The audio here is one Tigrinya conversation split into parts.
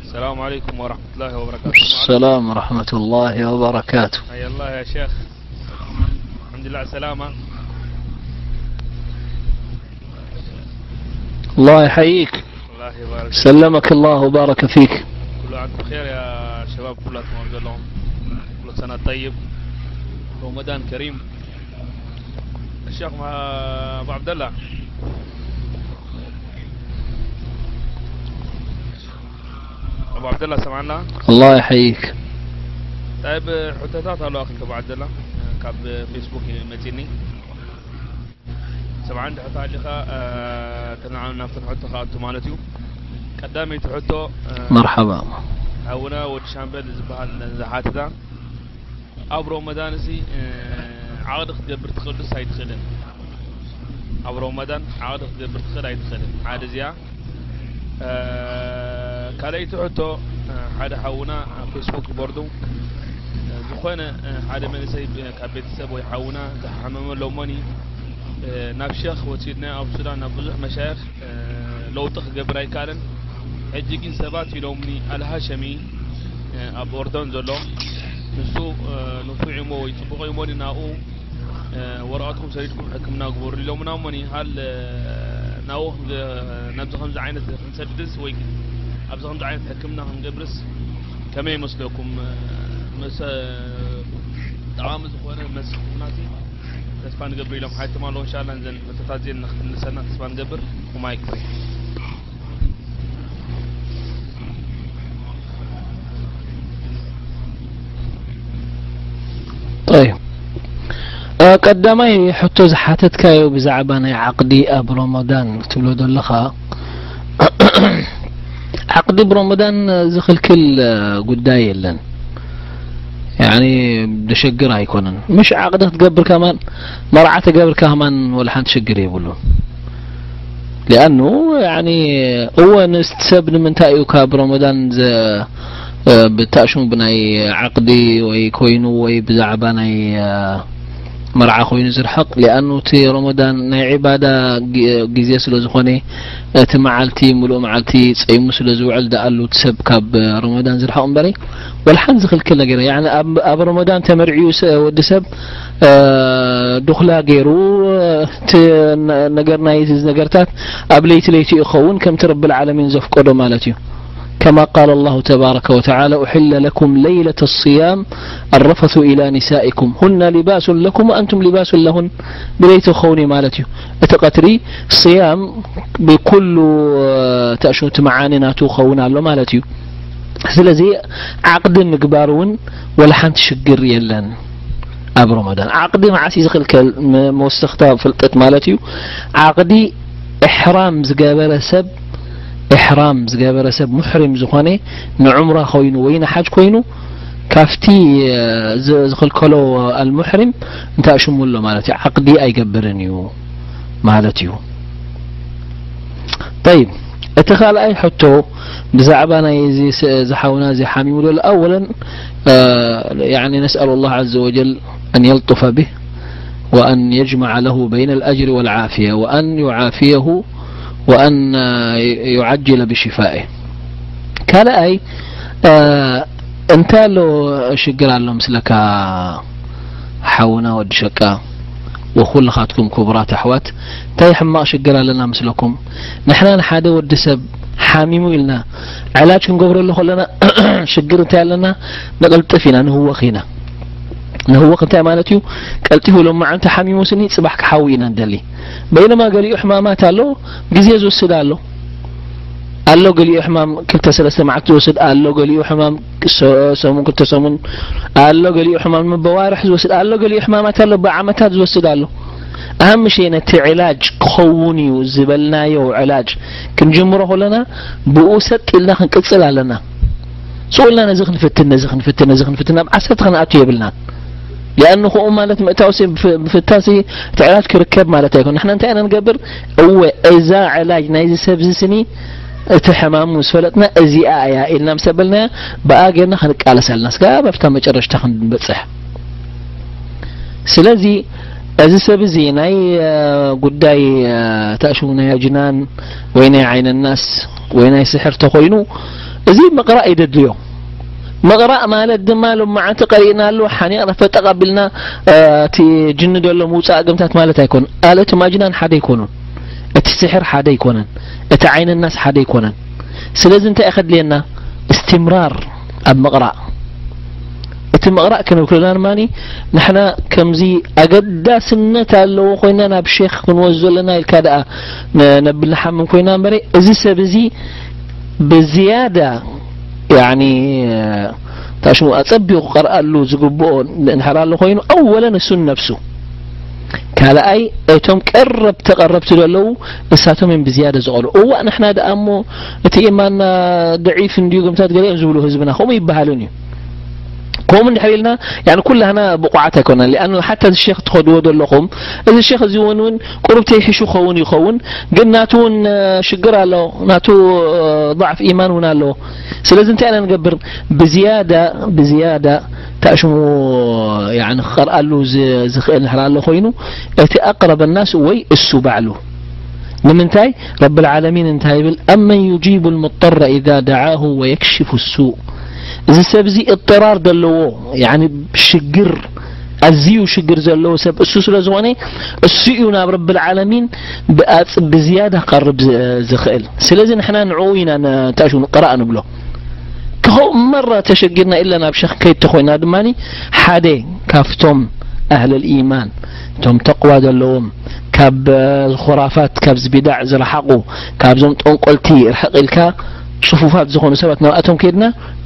السلام عليكم ورحمة الله وبركاته. السلام ورحمة الله وبركاته. حيا الله يا شيخ. الحمد لله على السلامة. الله يحييك. الله يبارك. سلمك الله وبارك فيك. كل عام بخير يا شباب، كلكم عبد الله. كل سنة طيب. رمضان كريم. الشيخ ما-، أبو عبد الله. أبو عبد الله، سمعنا؟ الله يحييك. طيب، ሕቶታት ኣለዋ ክልተ በዓል ዘላ ካብ ፌስቡክ መፂኒ። ሰብዓ እንድሕር ተሃሊኻ፣ እ፣ ተናዓ ናብተን ሕቶ ክኣቱ ማለት እዩ። ቀዳመይቲ ሕቶ፣ እ፣ መርሓባ። ሓውና ወዲ ሻምበል ዝበሃል ዝሓተታ፣ ኣብ ሮመዳን እዚ፣ እ፣ ዓቕዲ ክትገብር ትኽእል ድስ ኣይትኽእልን? ኣብ ሮመዳን ዓቕዲ ክትገብር ትኽእል ኣይትኽእልን? ሓደ እዚኣ። እ፣ ካልኣይቲ ሕቶ፣ እ፣ ሓደ ሓውና ኣብ ፌስቡክ ይበርዱ፣ እ፣ ዝኾነ፣ እ፣ ሓደ መንእሰይ ብ-፣ ካብ ቤተሰብ ወይ ሓውና ዝሓመመ ሎሞኒ፣ እ፣ ናብ ሸኽ ወሲድና ኣብ ሱዳን ናብ ብዙሕ መሻይኽ፣ እ፣ ለውጢ ክገብር ኣይከኣለን። ሕጂ ግን ሰባት ኢሎምኒ ኣልሃሸሚ፣ እ፣ ኣብ ኦርዶን ዘሎ ንሱ፣ እ፣ ንፉዕ እሞ ወይ ጽቡቕ እሞ ናብኡ እ፣ ወረቐትኩም ሰዲድኩም ሕክምና ግበሩ ኢሎምና እሞኒ፣ ሃል፣ እ፣ ናብኡ ክንገ-፣ ናብዚ ከምዚ ዓይነት ክንሰድድስ ወይ ኣብዚ ከምዚ ዓይነት ሕክምና ክንገብርስ ከመይ ይመስለኩም? እ፣ መሰ-፣ ጠቓሚ ዝኾነ መልሲ ክህቡናሲ ተስፋ ንገብር ኢሎም ሓቲቶም ኣለዉ። እንሻላ እዘን ሕቶታት እዚአን ንክትምልሰልና ተስፋ ንገብር። ወማይክ ፍሪ። ጠይብ። እ፣ ቀዳማይ ሕቶ ዝሓተትካዮ ብዛዕባ ናይ ዓቕዲ ኣብ ሮመዳን ክትብሎ ዘለኻ፣ ዓቕዲ ብሮመዳን ዝኽልክል፣ እ፣ ጉዳይ የለን። ያኒ፣ ደሸግር ኣይኮነን። ምሽ ዓቕዲ ክትገብር ከማን፣ መርዓ ተገብርካ ከማን ወላ ሓንቲ ሽግር የብሉን። ሊኣኑ፣ ያኒ፣ እወ፣ ንስቲ ሰብ ንምንታይ እዩ ካብ ሮመዳን ዘ-፣ እ፣ ብታእሽሙ ብናይ ዓቕዲ ወይ ኮይኑ ወይ ብዛዕባ ናይ፣ እ፣ መርዓ ኮይኑ ዝርሕቕ? ሊኣኑ እቲ ሮመዳን ናይ ዒባዳ ጊ-፣ ግዜ ስለ ዝኾነ፣ እቲ መዓልቲ፣ ምሉእ መዓልቲ ጸይሙ ስለ ዝውዕል፣ ደኣሉ እቲ ሰብ ካብ ሮመዳን ዝርሕቕ እምበረይ፣ ወላ ሓንቲ ዝኽልክል ነገር፣ ያኒ፣ ኣብ፣ ኣብ ሮመዳን ተመርዕዩ ሰ-፣ ወዲ ሰብ፣ እ፣ ዱኽላ ገይሩ፣ እ፣ እቲ ነ-፣ ነገር ናይ እዚ ነገርታት ኣብ ለይቲ ለይቲ ይኸውን፣ ከምቲ ረብል ዓለሚን ዘፍቀዶ ማለት እዩ። كما قال الله تبارك وتعالى: أحل لكم ليلة الصيام الرفث إلى نسائكم هن لباس لكم وأنتم لباس لهن. ብለይቲ ክኸውን እዩ ማለት እዩ። እቲ ቀትሪ፣ صيام ብኩሉ፣ እ፣ ተእሽሙ እቲ መዓኒ ናቱ ክኸውን ኣሎ ማለት እዩ። ስለዚ ዓቕዲ ምግባር እውን ወላ ሓንቲ ሽግር የለን። ኣብ ሮመዳን ዓቕዲ መዓስ እዩ ዝኽልከል? ም-፣ መወሰኽታ ፍልጠት ማለት እዩ። ዓቕዲ ኢሕራም ዝገበረ ሰብ፣ ኢሕራም ዝገበረ ሰብ ሙሕሪም ዝኾነ ንዑምራ ኮይኑ ወይ ንሓጅ ኮይኑ ካብቲ፣ እ፣ ዝ-፣ ዝኽልከሎ ኣልሙሕሪም እንታይ ሽሙ ኣሎ ማለት እዩ። ዓቕዲ ኣይገብርን እዩ ማለት እዩ። ጠይብ፣ እቲ ካልኣይ ሕቶ ብዛዕባ ናይ እዚ ስ-፣ ዝሓውና እዚ ሓሚሙ ዘሎ፣ ኣወለን፣ እ፣ ያኒ ነስኣሉ ላህ ዓዘ ወጀል ኣን የልጡፈ ብህ ወኣን የጅመዐ ለሁ በይነ ልኣጅሪ ወልዓፍየ ወኣን ዩዓፍየሁ ወኣን፣ እ፣ ዩዓጅለ ብሽፋኤ። ካልኣይ፣ እ፣ እንታይ ኣሎ ሽግር ኣሎ ምስለካ ሓውና ወዲ ሸቃ? ወኩልኻትኩም ክቡራት ኣሕዋት፣ እንታይ ሕማቕ ሽግር ኣለና ምስለኩም? ንሕና ንሓደ ወዲ ሰብ ሓሚሙ ኢልና ዕላጅ ክንገብረሉ ከለና ሽግር እንታይ ኣለና? ንቕልጥፍ ኢና፣ ንህወኽ ኢና። ንህወኽ እንታይ ማለት እዩ? ቀልጢፉ ሎማዓንቲ ሓሚሙ ስኒ ጽባሕ ክሓዊ ኢና ንደሊ። በይነማ ገሊኡ ሕማማት ኣሎ፣ ግዜ ዝወስድ ኣሎ። ኣሎ ገሊኡ ሕማም ክልተ ሰለስተ መዓልቲ ዝወስድ ኣሎ፣ ገሊኡ ሕማም ሰ-፣ ሰሙን ክልተ ሰሙን ኣሎ፣ ገሊኡ ሕማም መበዋርሕ ዝወስድ ኣሎ፣ ገሊኡ ሕማማት ኣሎ ብዓመታት ዝወስድ ኣሎ። ኣህምሸ ነቲ ዕላጅ ክኸውን እዩ ዝበልናዮ ዕላጅ ክንጅምሮ ከለና ብኡ ሰጥ ኢልና ክንቅጽል ኣለና። ስቕ ኢልና ነዚ ክንፍትን፣ ነዚ ክንፍትን፣ ነዚ ክንፍትን፣ ኣብ ዓሰርተ ክንኣቱ የብልናን። ሊኣኑ ከምኡ ማለት ምእታው ሲ-፣ ብፍ-፣ ብፍታን ሲ እቲ ዕላጅ ክርከብ ማለት ኣይኮን። ንሕና እንታይ ኢና ንገብር? እወ፣ እዛ ዕላጅ ናይዚ ሰብ እዚ ስኒ እቲ ሕማሙ ምስ ፈለጥና እዚኣ እያ ኢልና ምስ ኣበልናያ፣ ብኣ ጌርና ክንቃለስ ኣለና። እስካብ ኣብታ መጨረሽታ ክንበጽሕ። ስለዚ እዚ ሰብ እዚ ናይ፣ እ፣ ጉዳይ፣ እ፣ ተእሽሙ ናይ ኣጅናን ወይ ናይ ዓይነ ናስ ወይ ናይ ስሕር ተኾይኑ፣ እዚ ምቕራእ እዩ ደድልዮ። ምቕራእ ማለት ድማ ሎማዓንቲ ቀሪእናሉ፣ ሓኒቕና ፈጠቕ ኣቢልና፣ እ፣ እቲ ጅኒ ዘሎ ምውጻእ ግምታት ማለት ኣይኮን። ኣለትም ኣጅናን ሓደ ኣይኮኑን። እቲ ስሕር ሓደ ኣይኮነን። እቲ ዓይኒ ናስ ሓደ ኣይኮነን። ስለዚ እንታይ እዩ ከድልየና? እስትምራር ኣብ ምቕራእ። እቲ ምቕራእ ክንብል ከለና ድማ ንሕና ከምዚ ኣገዳስነት ኣለዎ ኮይና ናብ ሼኽ ክንወስዶ ኣለና ኢልካ ደኣ ነ-፣ ነብል ንሓምም ኮይና እምበረ፣ እዚ ሰብ እዚ ብዝያዳ፣ ያኒ፣ ታሽሙ ኣጸቢቑ ክቐርኣሉ ዝግብኦ እንድሕር ኣሎ ኮይኑ፣ ኣወለን እሱን ነብሱ። ካልኣይ፣ እቶም ቀረብቲ ቀረብቲ ዘለዉ፣ እሳቶም እዮም ብዝያዳ ዝቐርኡ። እዋእ፣ ንሕና ደኣ እሞ እቲ ኢማንና ደዒፍ እንድዩ፣ ገምታት ገለ እዮም ዝብሉ ህዝብና፣ ከምኡ ይበሃልን እዩ። ከምኡ እንድሕር ኢልና፣ ያኒ ኩላህና ብቑዓት ኣይኮናን። ሊኣኑ ሓታ እዚ ሼኽ ትኸድዎ ዘለኹም፣ እዚ ሼኽ እዚ እውን፣ እውን ቁሩብ ተይሕሹ ኸውን ይኸውን፣ ግን ናቱ እውን፣ እ፣ ሽግር ኣሎ፣ ናቱ፣ እ፣ ضعፍ ኢማን እውን ኣለዎ። ስለዚ እንታይ ኢና ንገብር? ብዝያዳ፣ ብዝያዳ ታሽሙ፣ ያኒ ክቐርኣሉ ዝ-፣ ዝኽእል እንድሕር ኣሎ ኮይኑ፣ እቲ ኣቅረበ ናስ ወይ እሱ ባዕሉ። ንምንታይ? ረብል ዓለሚን እንታይ ይብል? أمن يجيب المضطر إذا دعاه ويكشف السوء። እዚ ሰብ እዚ እጥራር ዘለዎ፣ ያኒ ሽግር፣ ኣዝዩ ሽግር ዘለዎ ሰብ እሱ ስለ ዝኾነ፣ እሱ እዩ ናብ ረብል ዓለሚን ብኣጽ-፣ ብዝያዳ ክቐርብ ዝ-፣ ዝኽእል። ስለዚ ንሕና ንዕኡ ኢና ን-፣ እንታይ ሽሙ ቅራእ ንብሎ። ክኸው መራ ተሸጊርና ኢለ ናብ ሸኽ ከይድ ተኾይና ድማ ሓደ ካብቶም ኣህለል ኢማን፣ እቶም ተቕዋ ዘለዎም፣ ካብ፣ እ፣ ኹራፋት፣ ካብዚ ቢዳዕ ዝረሓቑ፣ ካብዞም ጠንቆልቲ ርሕቕ ኢልካ ጽፉፋት ዝኾኑ ሰባት ናብኣቶም ከይድና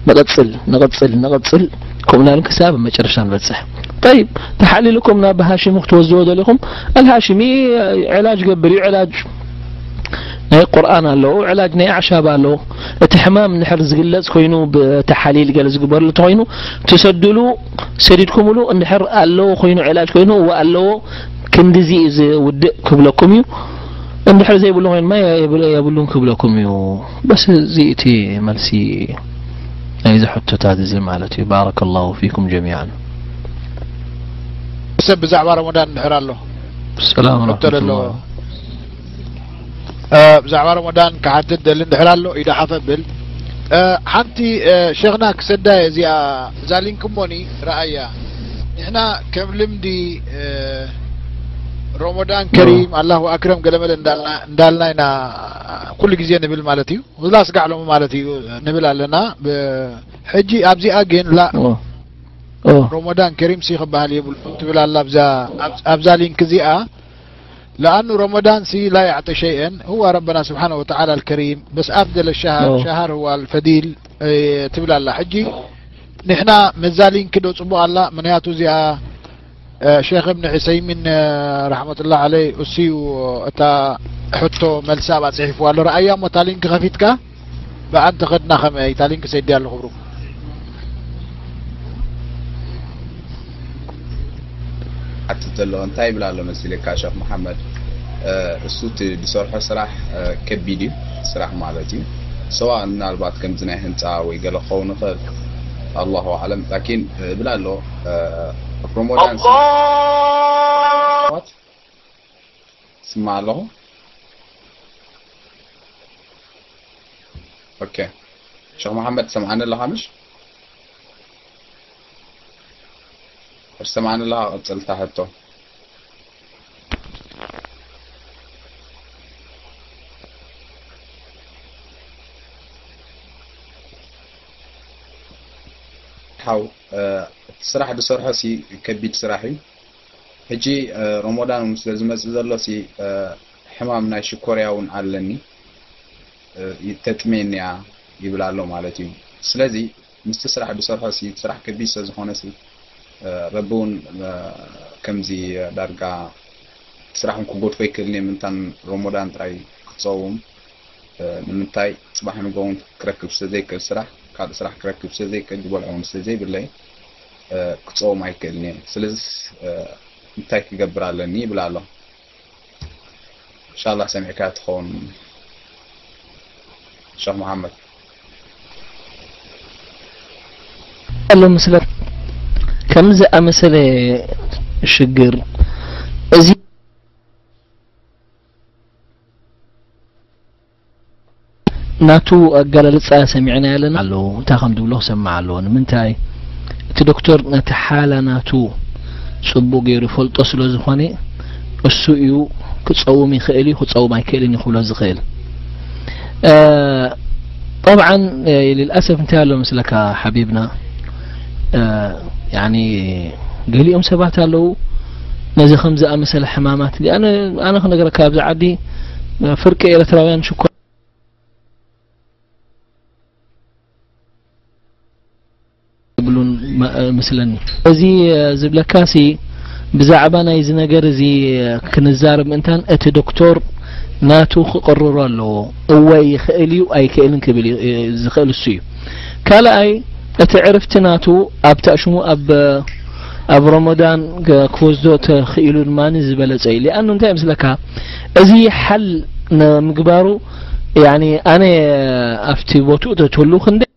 ንቐጽል፣ ንቐጽል፣ ንቐጽል፣ ከምኡ እናበልና ክሳብ መጨረሻ ንበጽሕ። ጠይብ፣ ተሓሊልኩም ናብ ሃሽሚ ክትወስድዎ ደሊኹም፣ ኣልሃሽሚ ዕላጅ ገብር እዩ፣ ዕላጅ ናይ ቁርኣን ኣለዎ፣ ዕላጅ ናይ ኣዕሻብ ኣለዎ። እቲ ሕማም እንድሕር ዝግለጽ ኮይኑ፣ ብተሓሊል ገለ ዝግበረሉ እንተኾይኑ፣ ትሰድሉ፣ ሰዲድኩምሉ እንድሕር ኣለዎ ኮይኑ፣ ዕላጅ ኮይኑ፣ እወ ኣለዎ፣ ክንድዚ እዩ ዝውድእ ክብለኩም እዩ። እንድሕር ዘይብሉ ኮይኑ ድማ የብል-፣ የብሉን ክብለኩም እዩ። በስ እዚ እቲ መልሲ ናይዚ ሕቶታት እዚ ማለት እዩ። ባረከላሁ ፊኩም ጀሚዓን። ሰብ ብዛዕባ ረመዳን እንድሕር ኣሎ። ሰላም ሕቶ ወረሕመቱላህ። ደለዎ። እ፣ ብዛዕባ ረመዳን ክሓትት ደሊ እንድሕር ኣሎ፣ ኢዱ ሓፍ ኣብል። እ፣ ሓንቲ፣ እ፣ ሸኽና ክሰዳ እየ እዚኣ፣ እዛ ሊንክ እሞኒ ረኣያ። ንሕና ከም ልምዲ፣ እ፣ ረመዳን ከሪም፣ ኣላሁ ኣክረም ገለመለ እንዳልና፣ እንዳልና ኢና ኩሉ ግዜ ንብል ማለት እዩ። ላስ ጋዕ ሎሚ ማለት እዩ ንብል ኣለና። ብ-፣ ሕጂ ኣብዚኣ ግን ላ-፣ ኦ፣ ኦ። ረመዳን ከሪም ሲ ክበሃል የብሉ ትብል ኣላ ኣብዛ፣ ኣብ-፣ ኣብዛ ሊንክ እዚኣ። ለኣኑ ረመዳን ሲ ላ ያዕጢ ሸይአን፣ ህዋ ረበና ስብሓነ ወተዓላ ኣልከሪም፣ በስ ኣፍደለ ሸሃር፣ ኦ። ሸሃር ህዋ ኣልፈዲል፣ እ፣ ትብል ኣላ። ሕጂ ንሕና መዛ ሊንክ ዶ ጽቡቕ ኣላ? ምክንያቱ እዚኣ እ፣ ሼኽ እብን ዑሰይሚን፣ እ፣ ረሕመቱላህ ዓለይ፣ እሱ እዩ እታ ሕቶ መልሲ ኣብኣ ጽሒፍዋ ኣሎ። ረኣያ እሞ እታ ሊንክ ከፊትካ ብኣንተ ኸድና ከመይ እታ ሊንክ ሰዲያ ኣለኹ ብሩክ። ሓትት ዘሎ እንታይ ይብል ኣሎ መሲለካ ሸኽ መሓመድ? እ፣ እሱ እቲ ዝሰርሖ ስራሕ፣ እ፣ ከቢድ እዩ፣ ስራሕ ማለት እዩ። ሰዋእ ምናልባት ከምዚ ናይ ህንጻ ወይ ገለ ክኸውን ይኽእል፣ ኣላሁ ኣዕለም። ላኪን፣ እ፣ እብል ኣሎ፣ እ፣ ረመዳን ሲ-፣ ስማዕ ኣለኹ። ኦኬ። ሸኽ መሓመድ ትሰምዓኒ ኣለኻ ምሽ? ትሰምዓኒ ኣለኻ? ቀጽል እታ ሕቶ። ሓው፣ እ፣ እቲ ስራሕ ዝሰርሖ ሲ ከቢድ ስራሕ እዩ። ሕጂ፣ እ፣ ረመዳን እውን ስለ ዝመጽእ ዘሎ ሲ፣ እ፣ ሕማም ናይ ሽኮርያ እውን ኣለኒ፣ እ፣ ተጥምየኒ እያ ይብል ኣሎ ማለት እዩ። ስለዚ ምስቲ ስራሕ ዝሰርሖ ሲ፣ ስራሕ ከቢድ ስለ ዝኾነ ሲ፣ እ፣ ረቢ እውን፣ እ፣ ከምዚ ዳርጋ ስራሕ እውን ክገድፎ ኣይክእልን እየ፣ ምእንታን ረመዳን ጥራይ ክጸውም። እ፣ ንምንታይ ጽባሕ ንግሆ እውን ክረክብ ስለ ዘይክእል ስራሕ፣ ካልእ ስራሕ ክረክብ ስለ ዘይክእል፣ ዝበልዖ እውን ስለ ዘይብለይ፣ እ፣ ክጸውም ኣይክእልን እየ። ስለዚስ፣ እ፣ እንታይ ክገብር ኣለኒ ይብል ኣሎ። ኢንሻላህ ሰሚዕካ ትኸውን ሸኽ መሓመድ። ኣሎ ምስለ ከምዚ ኣመሰለ ሽግር እዚ ናቱ ኣገላልጻ ሰሚዕና ያለና ኣለዉ። እንታይ ከም ዝብሎ ክሰምዕ ኣለዎ። ንምንታይ? እቲ ዶክተር ነቲ ሓላ ናቱ ጽቡቕ ገይሩ ይፈልጦ ስለ ዝኾነ፣ እሱ እዩ ክጸውም ይኽእል እዩ፣ ክጸውም ኣይክእልን እዩ ክብሎ ዝኽእል። እ፣ ጠብዓን፣ እ፣ ልልኣሰፍ እንታይ ኣሎ መስለካ ሓቢብና? እ፣ ያኒ ገሊኦም ሰባት ኣለዉ ነዚ ከም ዝኣመሰለ ሕማማት፣ ኣነ፣ ኣነ ክነግረካ ኣብዚ ዓዲ ፍርቂ ኤርትራውያን ሽኮር ይብሉን መ-፣ መስለኒ። እዚ ዝብለካሲ ብዛዕባ ናይዚ ነገር እዚ ክንዛረብ ምእንታን እቲ ዶክተር ናቱ ክቕርሮ ኣለዎ። እወ ይኽእል እዩ ኣይክእልን ክብል እዩ፣ ዝኽእል እሱ እዩ። ካልኣይ እቲ ዕርፍቲ ናቱ ኣብ ታሽሙ ኣብ፣ ኣብ ረመዳን ክወስዶ ተኽኢሉ ድማ ዝበለጸ እዩ። ሊኣኑ እንታይ ምስለካ እዚ ሓል ንምግባሩ ያኒ ኣነ ኣብቲ ቦትኡ ተትህሉ ክንደይ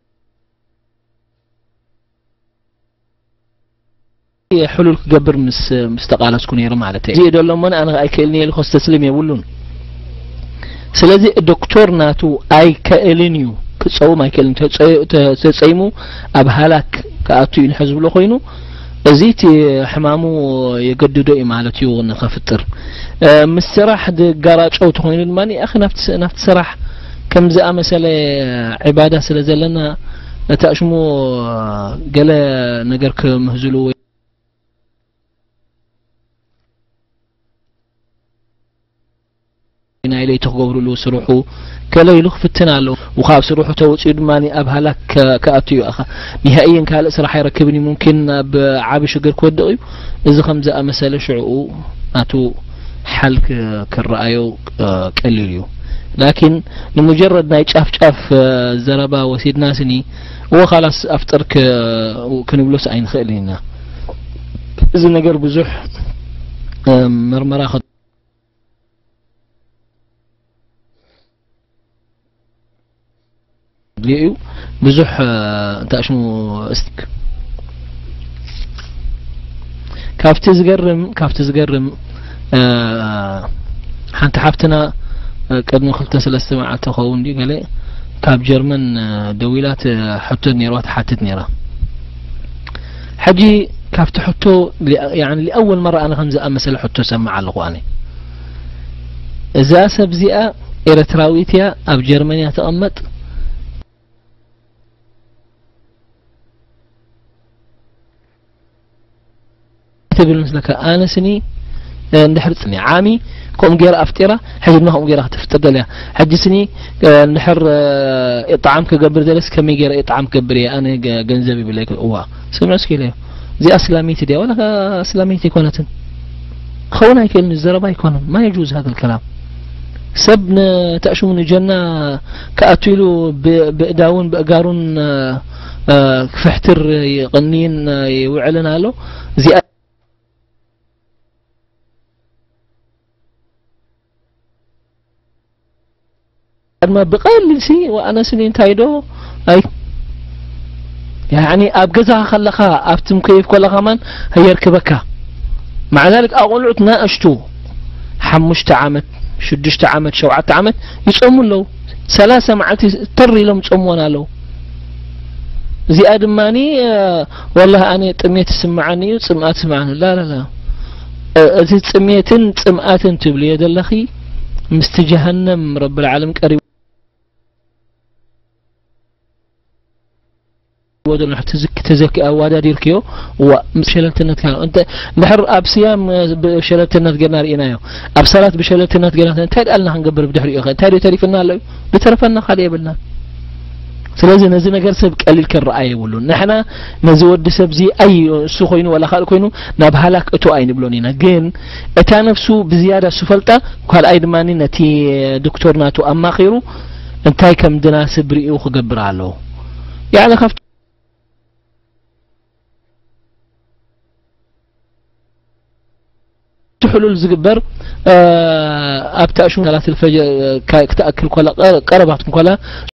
ሕሉል ክገብር ምስ፣ ምስ ተቓለስኩ ነይሩ ማለት እዩ። እዚ ደሎ እሞ ኣነ ኣይክእልን እየ ኢሉ ከስተስልም የብሉን። ስለዚ ዶክተር ናቱ ኣይክእልን እዩ፣ ክጸውም ኣይክእልን። ተጸ-፣ ተ-፣ ተጸይሙ ኣብ ሃላክ ክኣቱ እዩ ንሕዚ ዝብሎ ኮይኑ፣ እዚ እቲ ሕማሙ የገድዶ እዩ ማለት እዩ ንኸፍጥር። እ፣ ምስ ስራሕ ዝጋራጨው ተኾይኑ ድማ፣ ኣኺ ናብቲ ስ-፣ ናብቲ ስራሕ ከም ዝኣመሰለ ዒባዳ ስለ ዘለና፣ ነቲ ኣሽሙ ገለ ነገር ክምህዝሉ ወይ ናይ ለይቲ ክገብርሉ ስርሑ ከለ ኢሉ ክፍትን ኣሎ። ወኻብ ስርሑ ተወጺኡ ድማ ኣብ ሃላክ ከ-፣ ክኣቱ እዩ። ኣኻ፣ ኒሃእየን ካልእ ስራሕ ኣይረክብን እዩ። ሙምኪን ኣብ ዓቢ ሽግር ክወድቕ እዩ። እዚ ከም ዝኣመሰለ ሽዕኡ ናቱ ሓል ክ-፣ ክረኣዮ፣ እ፣ ቀሊል እዩ። ላኪን ንሙጀረድ ናይ ጫፍ ጫፍ፣ እ፣ ዘረባ ወሲድና ስኒ፣ እወ፣ ካላስ ኣፍጥር ክ-፣ ክንብሎስ ኣይንኽእልን ኢና። እዚ ነገር ብዙሕ፣ እ፣ ምርመራ ከ-፣ ድልዮ እዩ። ብዙሕ፣ እ፣ እንታይ ሽሙ፣ እስክ-፣ ካብቲ ዝገርም፣ ካብቲ ዝገርም፣ እ፣ ሓንቲ ሓፍትና፣ እ፣ ቅድሚ ክልተ ሰለስተ መዓልቲ ክኸውን ድዩ ገለ ካብ ጀርመን፣ እ፣ ደዊላ ት-፣ ሕቶ ነይርዋ ትሓትት ነይራ። ሕጂ ካብቲ ሕቶ ሊ-፣ ያኒ ሊኣወል መራ ኣነ ከም ዝኣመሰለ ሕቶ ሰምዕ ኣለኹ ኣነ። እዛ ሰብ እዚኣ ኤርትራዊት እያ፣ ኣብ ጀርመን እያ ትቕመጥ። ትብል ምስለካ ኣነ ስኒ፣ እ፣ እንድሕር ጽኒ ዓሚ ከምኡ ገይራ ኣፍጢራ፣ ሕጂ ድማ ከምኡ ገይራ ክትፍጥር ደልያ። ሕጂ ስኒ፣ እ፣ እንድሕር፣ እ፣ ኢጥዓም ክገብር ደለስ ከመይ ገይረ ኢጥዓም ክገብር እየ? ኣነ ገ-፣ ገንዘብ ይብለይ። እዋ፣ ስምዕ እስኪ ኢለዮ። እዚኣ ኣስላሚት ድያ? ዋላ ከኣ ኣስላሚት ኣይኮነትን። ክኸውን ኣይክእልን፣ ዘረባ ኣይኮነን። ማ የጁዝ ሃذا الكلام። ሰብ ን-፣ ተእሽሙ ንጀና ክኣቱ ኢሉ ብ-፣ ብእዳውን ብእጋሩን፣ እ፣ እ፣ ክፍሕትር ይቕንይን ይውዕልን ኣሎ። እዚኣ ድማ ብቐሊል ሲ፣ ወኣነ ስኒ እንታይ ዶ፣ ኣይ፣ ያዕኒ ኣብ ገዛኻ ከለኻ፣ ኣብቲ ምክየፍ ከለኻ ማን የርክበካ። ማዕዛልክ ኣቆልዑት ናእሽቱ ሓሙሽተ ዓመት፣ ሽዱሽተ ዓመት፣ ሸውዓተ ዓመት ይጾሙ ኣለዉ። ሰላሳ መዓልቲ ተር ኢሎም ይጾምወን ኣለዉ። እዚኣ ድማኒ፣ እ፣ ወላሂ ኣነ ጥሜት ይስምዓኒ እዩ፣ ጽምኣት ይስምዓኒ። ላ፣ ላ፣ ላ። እ፣ እቲ ጽሜትን ጽምኣትን ትብልዮ ዘለኺ፣ ምስቲ ጀሃነም ረብል ዓለም ቀሪቡ ወደ ንሕቲ ዝክ-፣ ተዘኪ ኣዋዳዲርክዮ፣ ዋ፣ ምስ ሸለልትነትካ፣ እንተ፣ እንድሕር ኣብ ስያም፣ እ፣ ብሸለልትነት ጌርና ርኢናዮ። ኣብ ሰላት ብሸለልትነት ጌርና፣ እንታይ ደኣልና ክንገብር ብድሕሪኡ ኸ? እንታይ ደኣ ተሪፍና ኣሎ? ዝተረፈና ካልእ የብልናን። ስለዚ ነዚ ነገር ሰብ ቀሊል ክረኣ የብሉን። ንሕና ነዚ ወዲ ሰብ እዚ ኣይ እሱ ኮይኑ ዋላ ካልእ ኮይኑ ናብ ሃላክ እቶ ኣይንብሎን ኢና። ግን እታ ነፍሱ ብዝያዳ እሱ ፈልጣ፣ ካልኣይ ድማ ነቲ ዶክተር ናቱ ኣማኺሩ እንታይ ከም ድናስብ ርእዩ ክገብር ኣለዎ። ያዕኒ ካብቲ ሕሉል ዝግበር፣ እ፣ ኣብቲ ኣሽሙ ሰላት ልፈጅር፣ እ፣ ካ-፣ ክትኣክል ኮላ፣ ቀ-፣ ቀረባት ኮላ